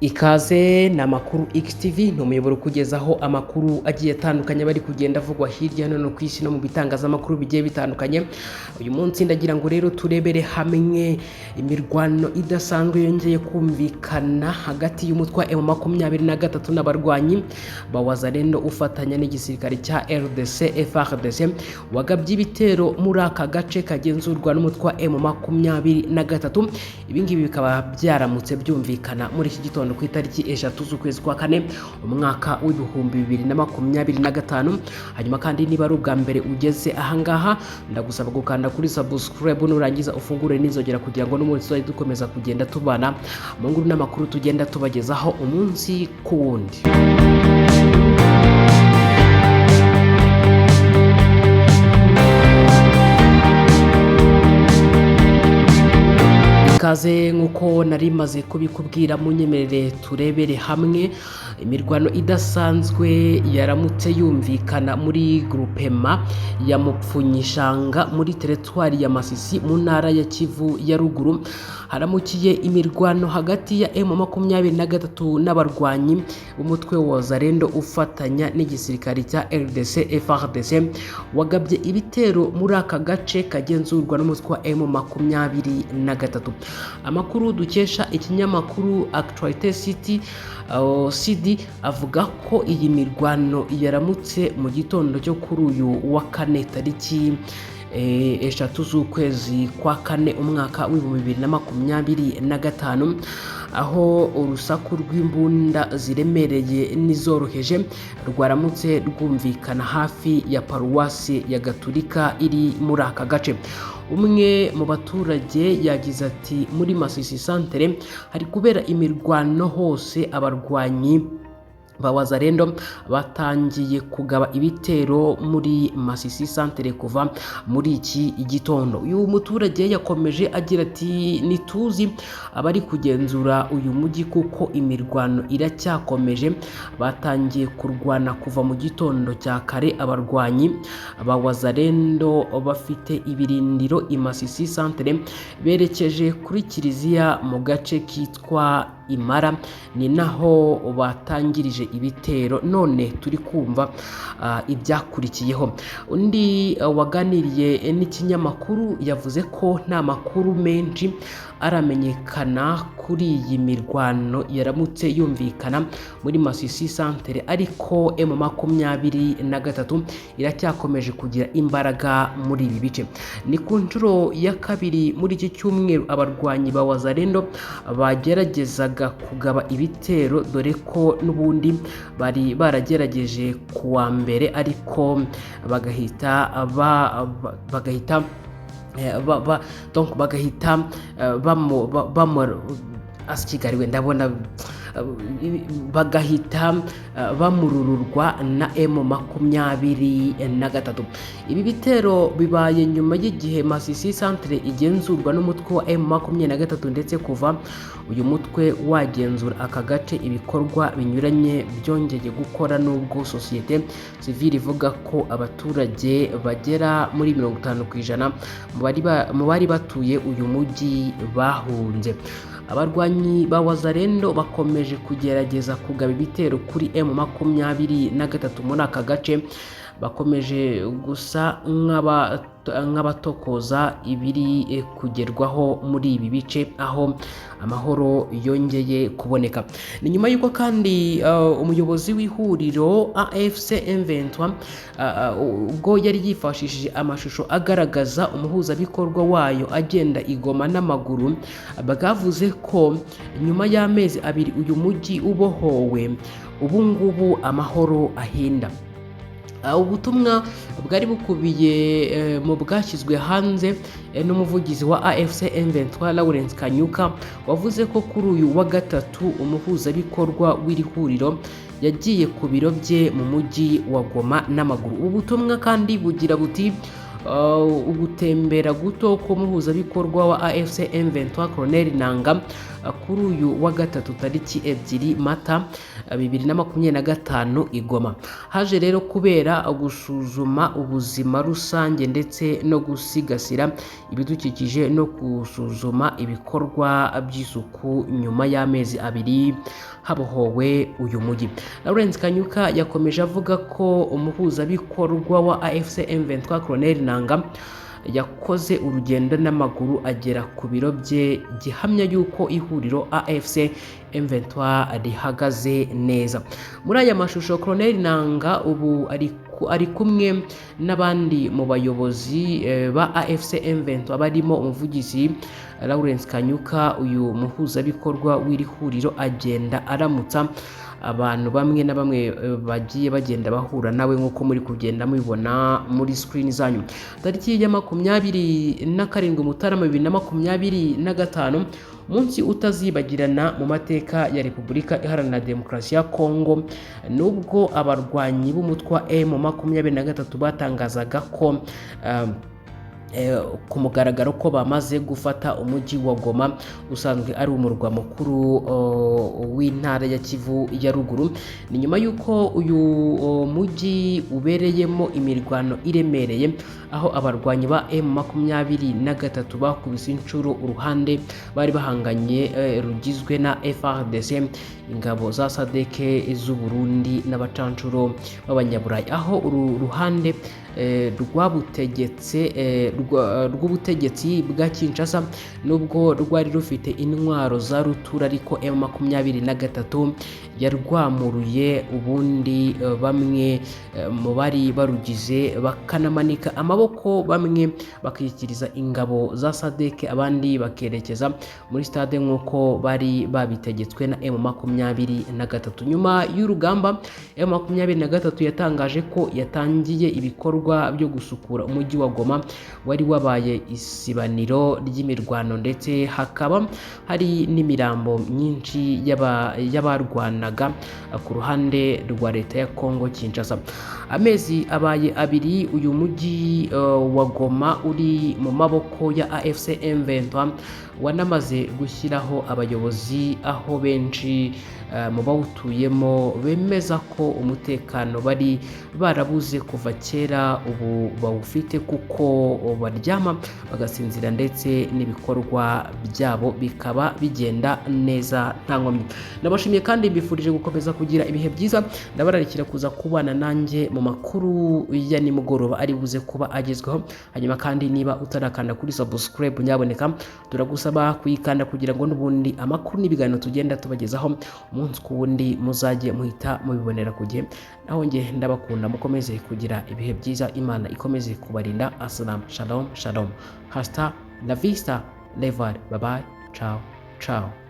Ikaze ni amakuru XTV, ni umuyoboro ukugezaho amakuru agiye atandukanye bari kugenda avugwa hirya no hino ku isi no mu bitangazamakuru bigiye bitandukanye. Uyu munsi ndagira ngo rero turebere hamwe imirwano idasanzwe yongeye kumvikana hagati y'umutwe wa M23 n'abarwanyi ba Wazalendo ufatanya n'igisirikare cya RDC FARDC wagabye ibitero muri aka gace kagenzurwa n'umutwe wa M23. Ibi ngibi bikaba byaramutse byumvikana muri iki gitondo ku itariki 3 z'ukwezi kwa kane, umwaka w'2025. Hanyuma kandi niba ari ubwa mbere ugeze ahangaha, ndagusaba gukanda kuri subscribe, nurangiza ufungure n'inzogera kugira ngo n'umunsi tuzajye dukomeza kugenda tubana mu nkuru n'amakuru tugenda tubagezaho umunsi ku wundi. Ikaze nk'uko nari maze kubikubwira, munyemerere turebere hamwe imirwano idasanzwe yaramutse yumvikana muri groupement ya Mupfunyishanga muri teritwari ya Masisi mu ntara ya Kivu ya Ruguru. Haramukiye imirwano hagati ya M23 n'abarwanyi b'umutwe wa Wazalendo ufatanya n'igisirikare cya RDC FARDC wagabye ibitero muri aka gace kagenzurwa n'umutwe wa M23. Amakuru dukesha ikinyamakuru Actualité City CD avuga ko iyi mirwano yaramutse mu gitondo cyo kuri uyu wa kane, tariki 3 z'ukwezi kwa kane, umwaka w'2025, aho urusaku rw'imbunda ziremereye n'izoroheje rwaramutse rwumvikana hafi ya paruwasi ya Gaturika iri muri aka gace. Umwe mu baturage yagize ati: "Muri Masisi santere hari kubera imirwano hose, abarwanyi ba Wazalendo batangiye kugaba ibitero muri Masisi santere kuva muri iki gitondo." Uyu muturage yakomeje agira ati: "Ntituzi abari kugenzura uyu mujyi kuko imirwano iracyakomeje, batangiye kurwana kuva mu gitondo cya kare. Abarwanyi ba Wazalendo bafite ibirindiro i Masisi santere berekeje kuri kiliziya mu gace kitwa Imara, ni naho batangirije ibitero, none turi kumva ibyakurikiyeho." Undi waganiriye n'ikinyamakuru yavuze ko nta makuru menshi aramenyekana kuri iyi mirwano yaramutse yumvikana muri Masisi santere, ariko M23 iracyakomeje kugira imbaraga muri ibi bice. Ni ku nshuro ya kabiri muri iki cyumweru abarwanyi ba Wazalendo bageragezaga kugaba ibitero, dore ko n'ubundi bari baragerageje ku wa mbere ariko bagahita bagahita donc bagahita asikigariwe ndabona bagahita bamurururwa na M23. Ibi bitero bibaye nyuma y'igihe Masisi santere igenzurwa n'umutwe wa M23, ndetse kuva uyu mutwe wagenzura aka gace ibikorwa binyuranye byongeye gukora, nubwo sosiyete sivile ivuga ko abaturage bagera muri 50% mu bari batuye uyu mujyi bahunze. Abarwanyi ba Wazalendo bakomeje kugerageza kugaba ibitero kuri M23 muri aka gace, bakomeje gusa nk'abatokoza ibiri kugerwaho muri ibi bice aho amahoro yongeye kuboneka. Ni nyuma y'uko kandi umuyobozi w'ihuriro AFC M23 ubwo yari yifashishije amashusho agaragaza umuhuzabikorwa wayo agenda i Goma n'amaguru, bwavuze ko nyuma y'amezi 2 uyu mujyi ubohowe, ubu ngubu amahoro ahinda. Ubutumwa bwari bukubiye mu bwashyizwe hanze n'umuvugizi wa AFC M23 Lawrence Kanyuka, wavuze ko kuri uyu wa gatatu umuhuzabikorwa w'iri huriro yagiye ku biro bye mu mujyi wa Goma n'amaguru. Ubu butumwa kandi bugira buti: Ugutembera guto k'umuhuzabikorwa wa AFC M23 Colonel Nanga kuri uyu wa gatatu tariki 2 Mata 2025 i Goma, haje rero kubera gusuzuma ubuzima rusange ndetse no gusigasira ibidukikije no gusuzuma ibikorwa by'isuku nyuma y'amezi 2 habohowe uyu mujyi. Lawrence Kanyuka yakomeje avuga ko umuhuzabikorwa wa AFC M23 Colonel Nanga yakoze urugendo n'amaguru agera ku biro bye, gihamya y'uko ihuriro AFC M23 rihagaze neza. Muri aya mashusho, Colonel Nanga ubu ari kumwe n'abandi mu bayobozi ba AFC M23 barimo umuvugizi Lawrence Kanyuka. Uyu muhuzabikorwa w'iri huriro agenda aramutsa abantu bamwe na bamwe bagiye bagenda bahura nawe, nk'uko muri kugenda mubibona muri screen zanyu. Tariki ya 27 Mutarama 2025, umunsi utazibagirana mu mateka ya Repubulika Iharanira Demokarasi ya Kongo, nubwo abarwanyi b'umutwe wa M23 batangazaga ko ku mugaragaro ko bamaze gufata umujyi wa Goma usanzwe ari umurwa mukuru w'intara ya Kivu ya Ruguru. Ni nyuma y'uko uyu mujyi ubereyemo imirwano iremereye, aho abarwanyi ba M23 bakubise inshuro uruhande bari bahanganye rugizwe na FARDC, ingabo za SADC z'u Burundi n'abacanshuro b'Abanyaburayi, aho uru ruhande rwabutegetse rw'ubutegetsi bwa Kinshasa, nubwo rwari rufite intwaro za rutura, ariko M23 yarwamuruye, ubundi bamwe mu bari barugize bakanamanika amaboko, bamwe bakishyikiriza ingabo za SADC, abandi bakerekeza muri stade nk'uko bari babitegetswe na M23. Nyuma y'urugamba, M23 yatangaje ko yatangiye ibikorwa byo gusukura umujyi wa Goma wari wabaye isibaniro ry'imirwano, ndetse hakaba hari n'imirambo myinshi y'abarwanaga ku ruhande rwa leta ya Congo Kinshasa. Amezi abaye 2 uyu mujyi wa Goma uri mu maboko ya AFC M23, wanamaze gushyiraho abayobozi, aho benshi mu bawutuyemo bemeza ko umutekano bari barabuze kuva kera ubu bawufite, kuko baryama bagasinzira ndetse n'ibikorwa byabo bikaba bigenda neza nta nkomyi. Ndabashimiye kandi mbifurije gukomeza kugira ibihe byiza. Ndabararikira kuza kubana nanjye mu makuru ya nimugoroba ari buze kuba agezweho. Hanyuma kandi niba utarakanda kuri subscribe, nyaboneka turagusaba kuyikanda kugira ngo n'ubundi amakuru n'ibiganiro tugenda tubagezaho umunsi ku wundi muzajye muhita mubibonera ku gihe. Naho njye ndabakunda, mukomeze kugira ibihe byiza, Imana ikomeze kubarinda. Asalamu, shalom shalom, hasta la vista, levar, bye bye, ciao ciao.